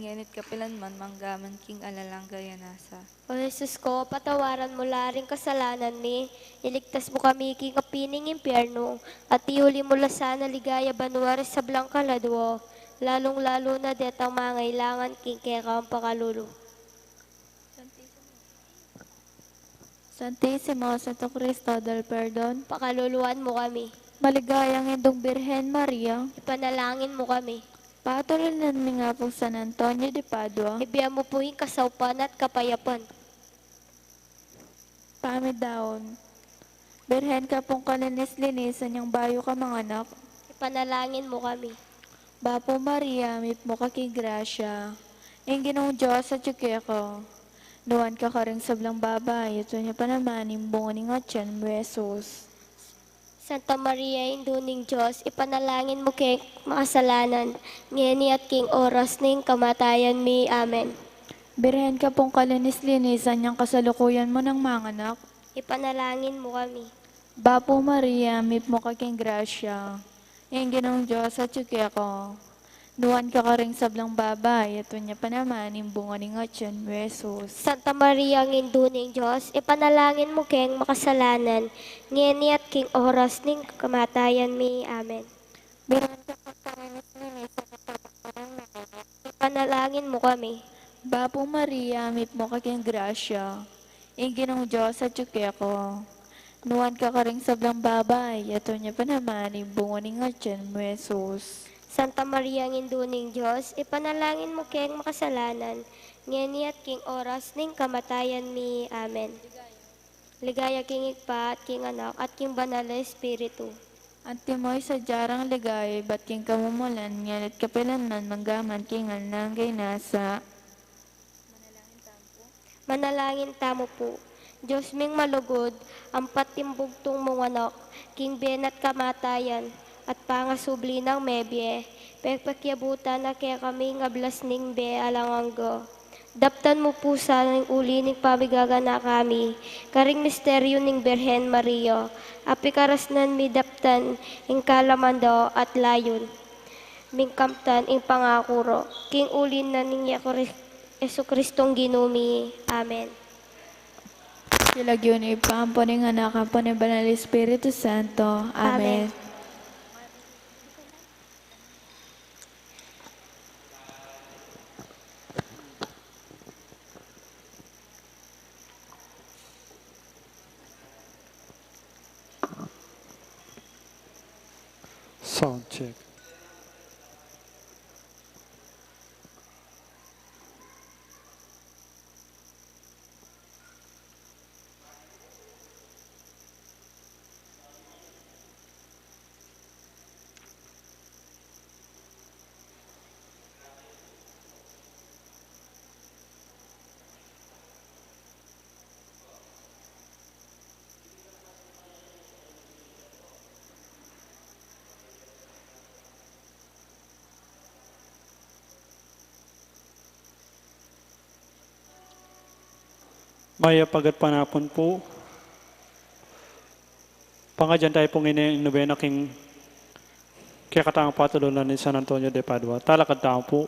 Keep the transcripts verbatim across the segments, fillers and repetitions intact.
ngeni't kapilan man, manggaman king alang angga. Amen. O Jesus ko, patawaran mu la ring kasalanan mi, iligtas mu kami king api ning impyernu, at iuli mu la sana king ligaya banua ring sablang kaladua, lalung-lalu na detang mangailangan king kekang pakalulu. Santisimo, Santo Cristo del Perdon, pakaluluan mu kami. Maligayang Indung Birhen Maria, ipanalangin mu kami. Patulunan mi ngan pu San Antonio de Padua, ibie mu pu ing kasaupan at kapayapan. Pamidaun. Birhen ka pung kalinis-linisan yang bayu ka manganak, ipanalangin mu kami. Bapu Maria, mipmu ka king grasya, ing Ginung Dios atyu keka. Nuan ka karing sablang babai, at nuan ya pa naman ing bunga ning atyan mu, Jesus. Santa Maria, Indu ning Dios, ipanalangin mu keng makasalanan, ngeni at king oras ning kamatayan mi. Amen. Birhen ka pung kalinis-linisan yang kasalukuyan mu nang manganak, ipanalangin mu kami. Bapu Maria, mipmu ka king grasya, ing Ginung Dios atyu keka. Nuan ka karing sablang babai, at nuan ya pa naman ing bunga ning atyan mu, Jesus. Santa Maria, Indu ning Dios, ipanalangin mu keng makasalanan, ngeni at king oras ning kamatayan mi. Amen. Birhen ka pung kalinis-linisan yang kasalukuyan mu nang manganak, ipanalangin mu kami. Bapu Maria, mipmu ka king grasya, ing Ginung Dios atyu keka. Nuan ka karing sablang babai, at nuan ya pa naman ing bunga ning atyan mu, Jesus. Santa Maria, Indu ning Dios, ipanalangin mu keng makasalanan, ngeni at king oras ning kamatayan mi. Amen. Ligaya king Ibpa, at king Anak, at king Banal a Espiritu. Antimo ing sadya rang ligaya ibat king kamumulan, ngeni at kapilan man, manggaman king alang angga. Amen. Manalangin tamu pu. Dios ming malugud, ampat ing bugtung mung Anak, king bie na't kamatayan, at pangasubli nang mebie, pepakyabutan na kekami ing ablas ning bie alang angga. Daptan mu pu sana uli ning pamigaganaka mi karing misteryu ning Birhen Maria, a pikarasnan mi daptan ing kalaman da at layun ming kamtan ing pangaku ra, king uli na ning Yekri-, Jesucristong Ginu mi. Amen. King lagyu ning Ibpa, ampo ning Anak, ampo ning Banal Espiritu Santo. Amen. Amen. Sound check. Mayap a gatpanapun pu. Pangadyan tamu pung ing nobena king kekatamung patulunan i San Antonio de Padua. Talakad tamu pu.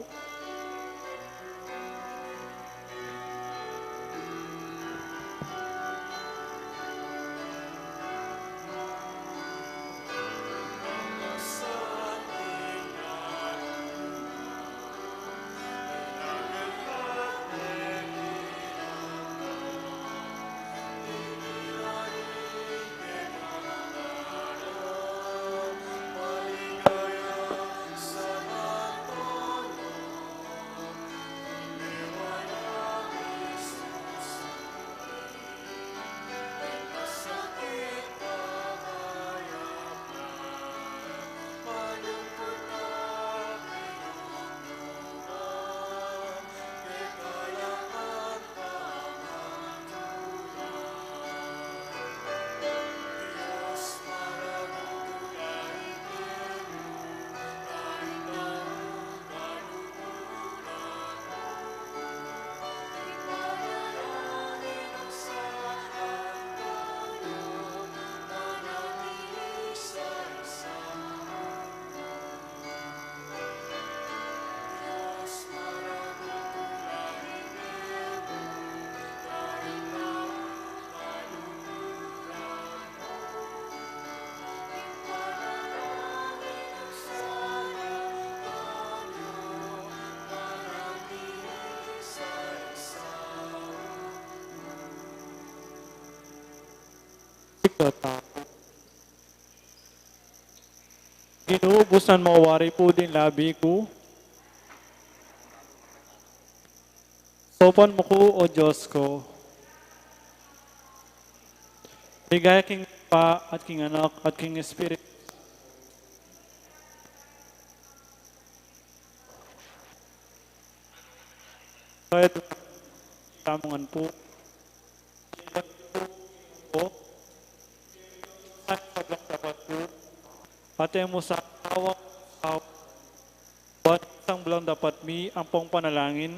Ginu, busnan mo wari pu ding labi ku. Saupan mu ku, O Dios ku. Ligaya king Ibpa, at king Anak, at king Espiritu. Kaya tamu ngan pu. Ate mu sa awa, awa. Buat sang bulang dapat mi ampong panalangin,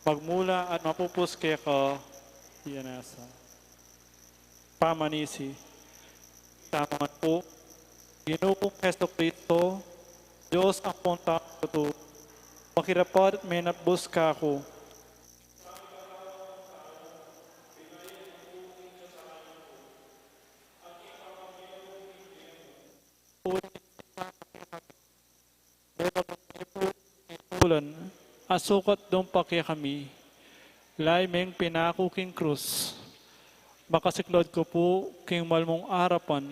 magmula at mapupus keka, iya nasa. Pamanisi. Tamu ngan pu. Ginu kung Jesucristo, Dios ampong tau tutu, makirapat menatbus kaku. Ulan, asukat dong pa kekami, lay meng pinaku king krus. Makasiklaud ku pu king mal mung arapan,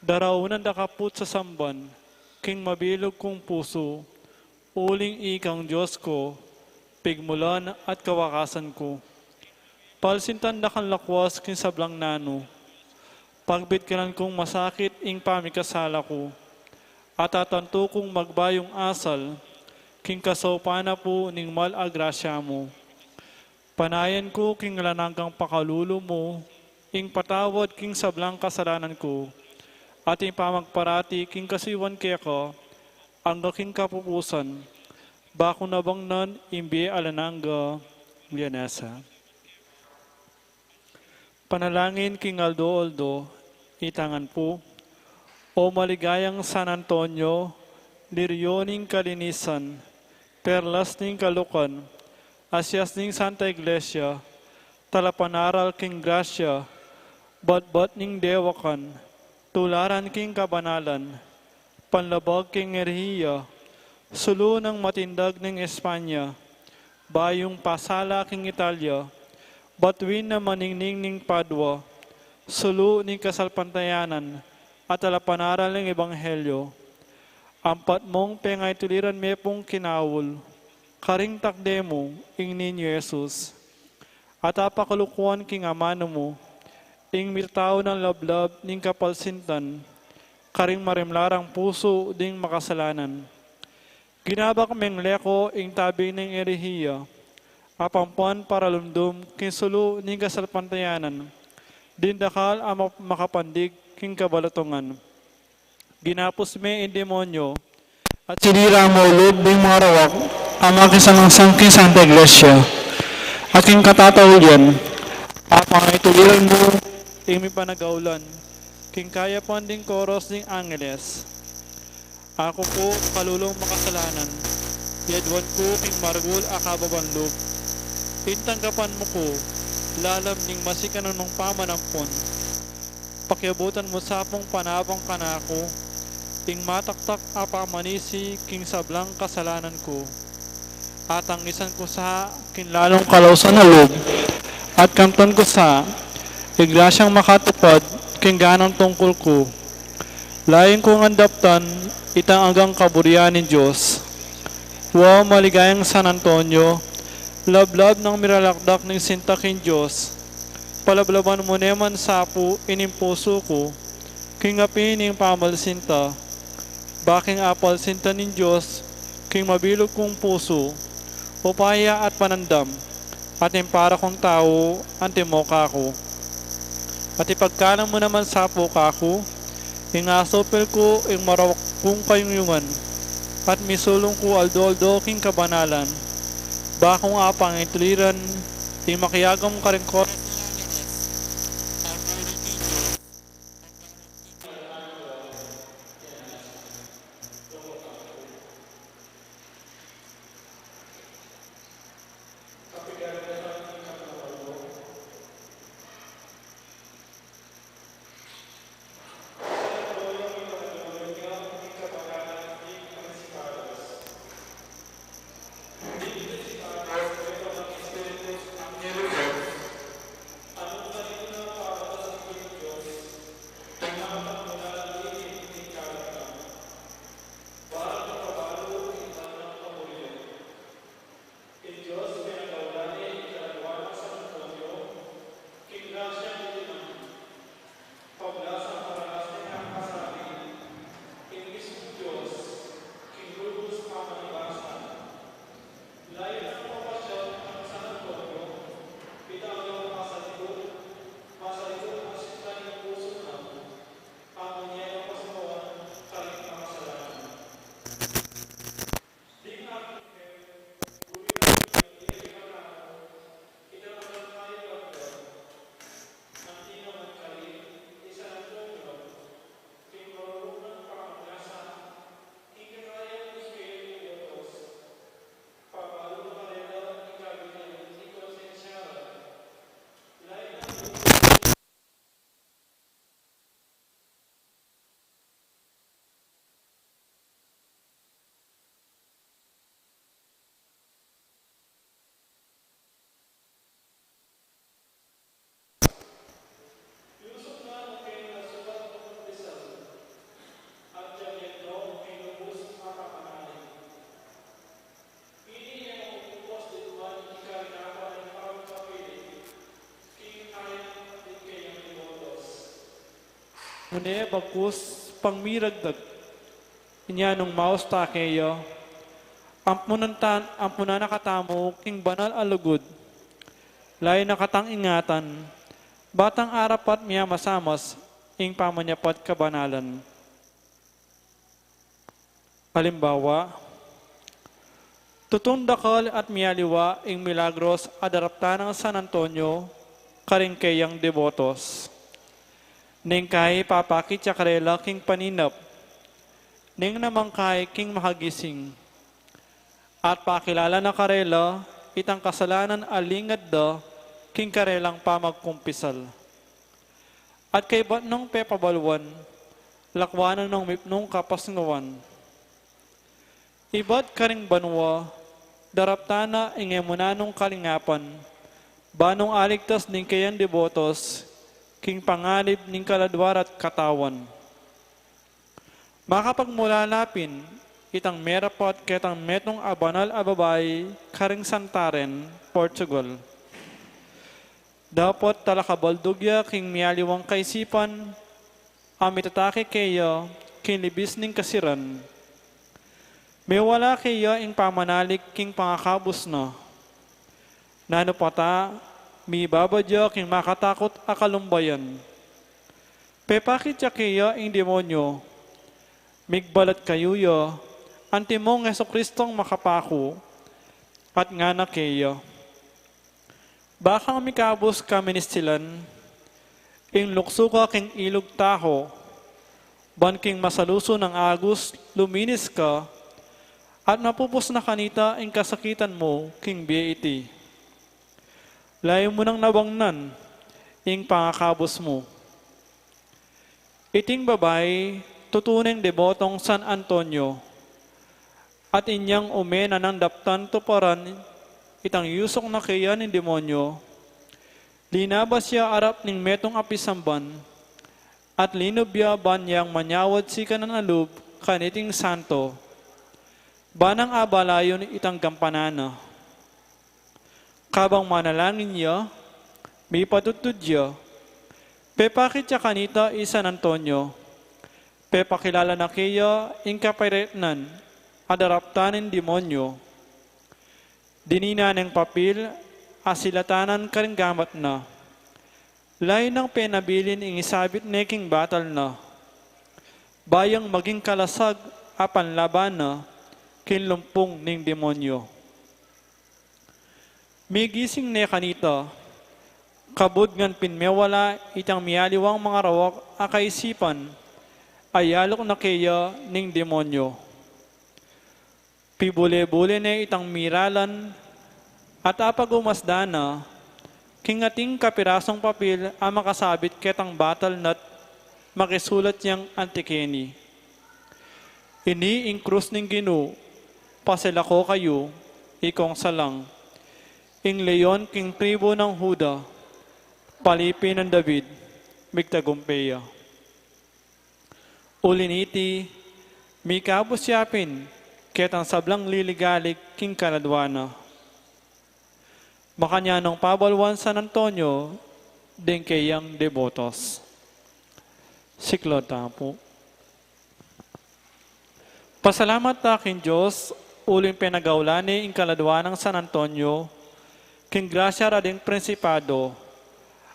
daraunan da ka pu sasamban king mabilug kung pusu, uling ikang Dios ku, pigmulan at kawakasan ku. Palsintan da kang lakwas king sablang nanu. Pagbitkalan kung masakit ing pamikasala ku, at atantu kung magbayung asal king kasaupan na pu ning mal a grasya mu. Panayan ku king alang anggang pakalulu mu ing patawad king sablang kasalanan ku, at ing pamagparati king kasiwan keka angga king kapupusan, ba kung nabangnan ing bie alang angga. Lianesa. Panalangin king aldo-aldo. Ita ngan pu. O maligayang San Antonio, liryo ning kalinisan, perlas ning kalukan, asias ning Santa Iglesia, talapanaral king grasya, batbat ning dewakan, tularan king kabanalan, panlabag king erehiya, sulu nang matindag ning Espanya, bayung pasala king Italia, batuin a maningning ning Padua, sulu ning kasalpantayanan, at talapanaral ning ebanghelyo. Ampat mung pengaituliran me pung kinaul, karing takde mu ing Niño Jesus. At apakalukuan king amanu mu ing mirtau nang lablab ning kapalsintan, karing marimlarang pusu ding makasalanan. Ginabak meng leko ing tabing ning erehiya, apampan paralumdum king sulu ning kasalpantayanan, ding dakal a ma-, makapandig king kabalatungan. Ginapus me ing demonyo, at sinira mu lub ding marawak a makisangangsang king Santa Iglesia, at king katataulian, apangaituliran mu ing mipanagaulan king kayapan ding koros ding angeles. Aku pu, kalulung makasalanan, yaduan ku king maragul a kababan lub. Ing tanggapan mu ku lalam ning masikanan mung pamanampun. Pakiabutan mu sa pung panabang kanaku ing mataktak a pamanisi king sablang kasalanan ku. Atangisan ku sa king lalung kalausan a lub, at kamtan ku sa ing grasyang makatupad king ganang tungkul ku. Layun kung andaptan itang anggang kaburian ning Dios. O maligayang San Antonio, lablab nang miralakdak ning sinta king Dios, palablaban mu ne man sa pu ining pusu ku king api ning pamalsinta, ba king apalsinta ning Dios king mabilug kung pusu, upaya at panandam, at ing para kung tau antimo kaku. At ipagkalam mu naman sa pu kaku ing asupil ku ing marawak kung kayungyungan, at misulung ku aldo-aldo king kabanalan, ba kung apangaituliran ing makiagum karing koros. Nune bagkus pang miragdag, inya nung maus ta keya, ampunan tan, ampunan na katamu king banal a lugud, layu na katang ingatan, ba tang arapat miyamasamas ing pamanyapat kabanalan. Alimbawa, tutung dakal at mialiwa ing milagros a daraptan nang San Antonio karing keyang debotos. Neng kai papakit ya karela king paninap, neng naman kai king makagising, at pakilala na karela itang kasalanan a lingad da king karelang pamagkumpisal. At kaybat nong pepabaluan, lakwan na nong mipnung kapasnguan. Ibat karing banua, daraptan na ing emunanung kalingapan, ba nung aligtas ding keyang debotos king panganib ning kaladwa at katawan. Makapagmulala pin itang merapat ketang metung a banal a babai karing Santarem, Portugal. Dapot talakabaldug ya king mialiwang kaisipan a mitatake keya king libis ning kasiran. Mewala keya ing pamanalik king pangakabus na. Nanu pa ta, mibabad ya king makatakut a kalumbayan. Pepakit ya keya ing demonyo. Migbalat kayu ya, antimong Jesucristong makapaku, at ngana keya, "Ba kang mikabus kaministilan, ing luksu ka king ilug Tajo, ban king masalusu nang agus luminis ka, at mapupus na kanita ing kasakitan mu king bie iti. Layu mu nang nabangnan ing pangakabus mu." Iting babai, tutu neng debotong San Antonio, at inyang ume na nang daptan tuparan itang yusuk na keya ning demonyo, linabas ya arap ning metung a pisamban, at linub ya ban yang manyawad sikanan a lub kaniting santo, ba nang abalayun itang gampanan na. Kabang manalangin ya, mipatudtud ya, pepakit ya kanita i San Antonio, pepakilala na keya ing kaparetnan a daraptan ning demonyo. Dininan neng papil a silatan na karing gamat na. Layu nang penabilin ing isabit ne king batal na, ba yang maging kalasag a panlaban na king lumpung ning demonyo. Migising ne kanita, kabud ngan pin mewala itang mialiwang mangarawak a kaisipan a yaluk na keya ning demonyo. Pibule-bule ne itang miralan at apagumasdan na king ating kapirasung papil a makasabit ketang batal na't makisulat yang anti keni. Ini ing krus ning Ginu, pasilako kayu, ikong salang, ing leon king tribu nang Juda, palipi nang David, migtagumpe ya. Uli niti, mikabus ya pin ketang sablang liligalik king kaladwa na. Makanyan nong pabaluan San Antonio deng keyang debotos. Siklaud ta pu. Pasalamat ta king Dios uling penagaulan ne ing kaladwa nang San Antonio king grasya ra ding prinsipado,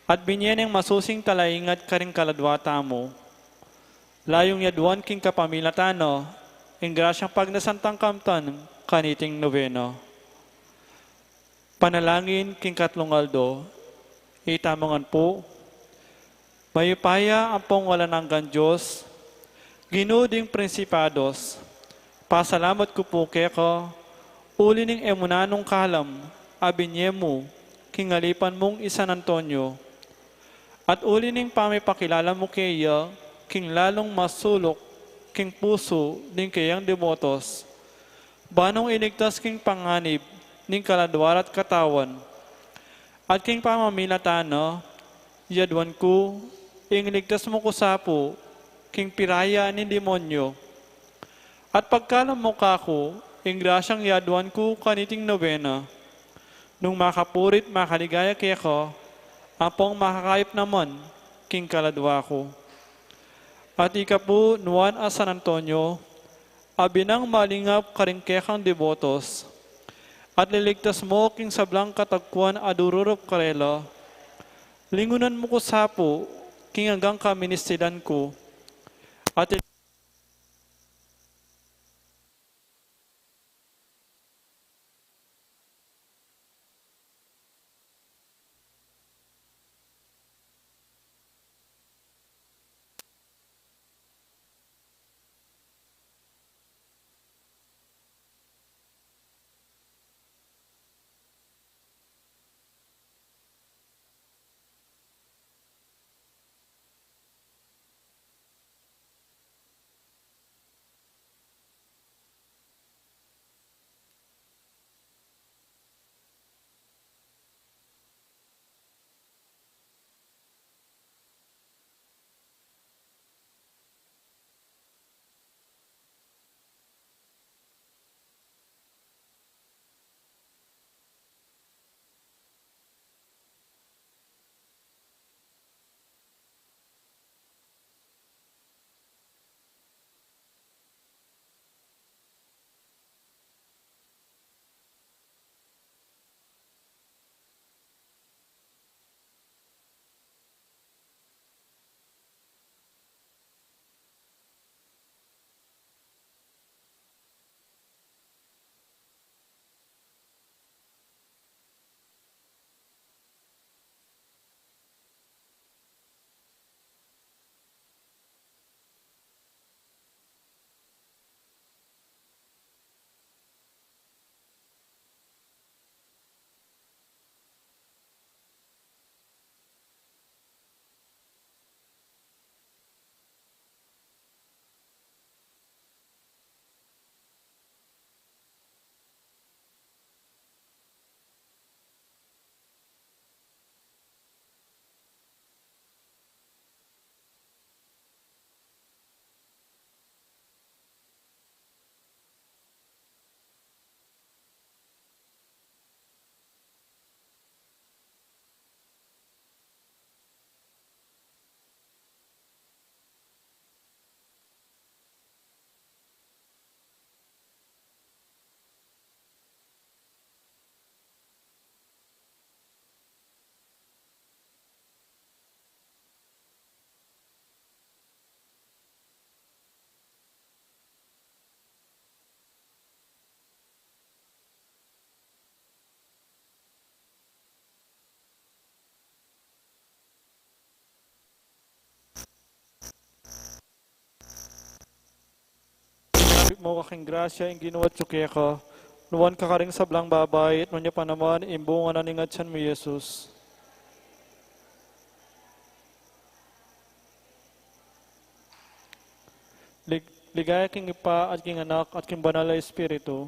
at binye neng masusing talaingat karing kaladwa tamu. Layung yaduan king kapamilatan na ing grasyang pagnasan tang kamtan kaniting nobena. Panalangin king katlung aldo. Itamu ngan pu. Mayupaya ampong alang anggang Dios, Ginu ding prinsipados, pasalamat ku pu keka, uli ning emunanung kalam a binye mu king alipan mung i San Antonio, at uli ning pamipakilala mu keya king lalung masuluk king pusu ning keyang debotos, ba nung iligtas king panganib ning kaladwa ra't katawan. At king pamamilatan na, yaduan ku ing iligtas mu ku sa pu king piraya ning demonyo. At pagkalam mu kaku ing grasyang yaduan ku kaniting nobena, nung makapurit makaligaya keka ampong makakayap naman king kaladwa ku. At ika pu, Nuan a San Antonio, abinang malingap karing kekang debotos, at liligtas mu king sablang katagpuan a dururup karela, lingunan mu ku sa pu king anggang kaministilan ku, at Sinapit mu ka king grasya, ing Ginu atyu keka. Nuan ka karing sablang babai, at nuan ya pa naman ing bunga na ning atyan mu, i Jesus. Lig-, ligaya king Ibpa, at king Anak, at king Banal a Espiritu.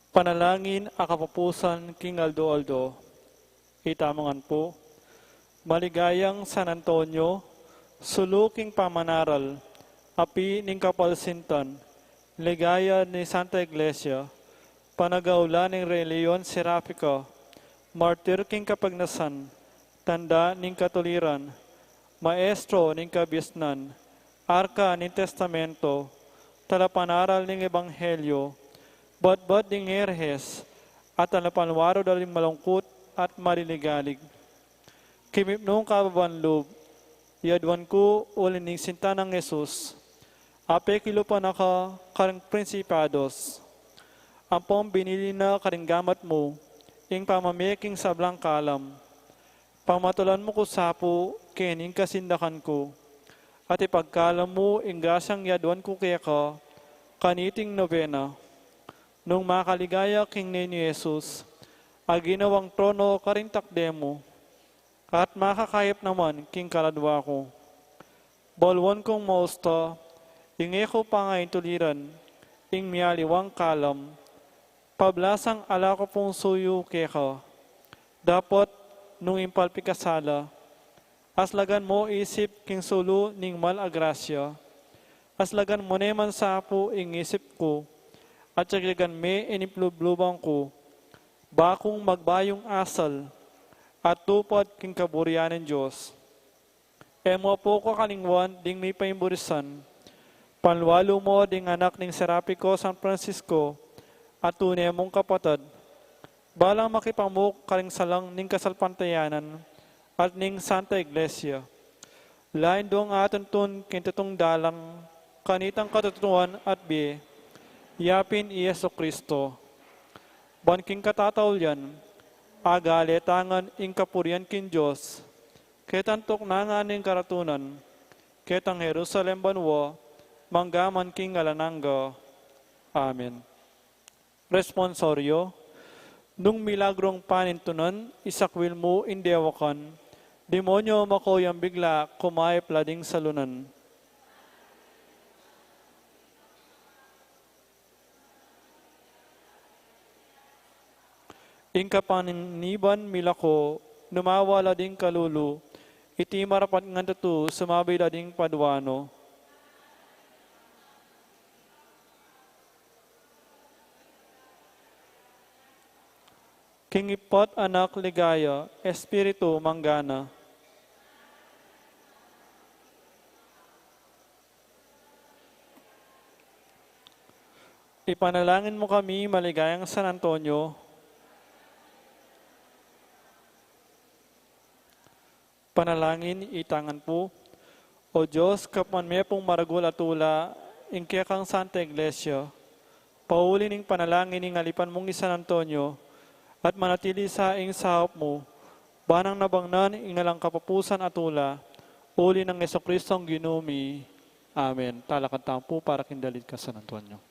Panalangin a kapupusan king aldo-aldo. Itamu ngan pu. Maligayang San Antonio, sulu king pamanaral, api ning kapalsintan, ligaya ning Santa Iglesia, panagaulan ning relihiyon serapika, martir king kapagnasan, tanda ning katuliran, maestro ning kabisnan, arka ning testamento, talapanaral ning ebanghelyo, batbat ning herehes, at talapanwaru da ring malungkut at maliligalig. Kimipnung kababan lub, yaduan ku uli ning sinta nang Jesus, a pekilupan na ka karing prinsipados, ampong binili na karing gamat mu ing pamamie king sablang kalam. Pamatulan mu ku sa pu kening kasindakan ku, at ipagkalam mu ing grasyang yaduan ku keka kaniting nobena. Nung makaligaya king Niño Jesus, a ginawang trono karing takde mu, at makakayap naman king kaladua ku. Baluan kung mausta, ing e ku pangaintuliran ing mialiwang kalam, pablasang ala ku pung suyu keka. Dapot nung ing palpi kasala, aslagan mu isip king sulu ning mal a grasya. Aslagan mu ne man sa pu ing isip ku, at yagyagan me ing iplublubang ku, ba kung magbayung asal, At tupad king kaburian ning Dios. E mu pu kakalingwan ding mipaimburisan, panlualu mu ding anak ning Serapiko San Francisco, a tune mung kapatad, balang makipamuk karing salang ning kasalpantayanan at ning Santa Iglesia. Lain dong atuntun king tutung dalan, kanitang katutuan at bie, yapin i Jesu Cristo. Ban king katataulian, agaletangan ing kapurian king Dios, ketang tuknangan ning karatunan, ketang Jerusalem banua, manggaman king alang angga. Amen. Responsorio. Nung milagrung panintunan, isakwil mu ing dewakan, demonyo, mako yang bigla, kumayap la ding salunan. Ing kapaniniban milako, numawa la ding kalulu, iti marapat ngan tutu, sumabi la ding padua no. King Ibpa, Anak, Ligaya, Espiritu, manggana. Ipanalangin mu kami, maligayang San Antonio. Panalangin, itangan pu. O Dios, kapman mepung maragul a tula ing kekang Santa Iglesia, pauli ning panalangin ning alipan mung i San Antonio, at manatili sa ing saup mu, banang nabangnan ing alang kapupusan a tula, uli nang Jesucristong Ginu mi. Amen. Talakad tamu pu para king dalit kang San Antonio.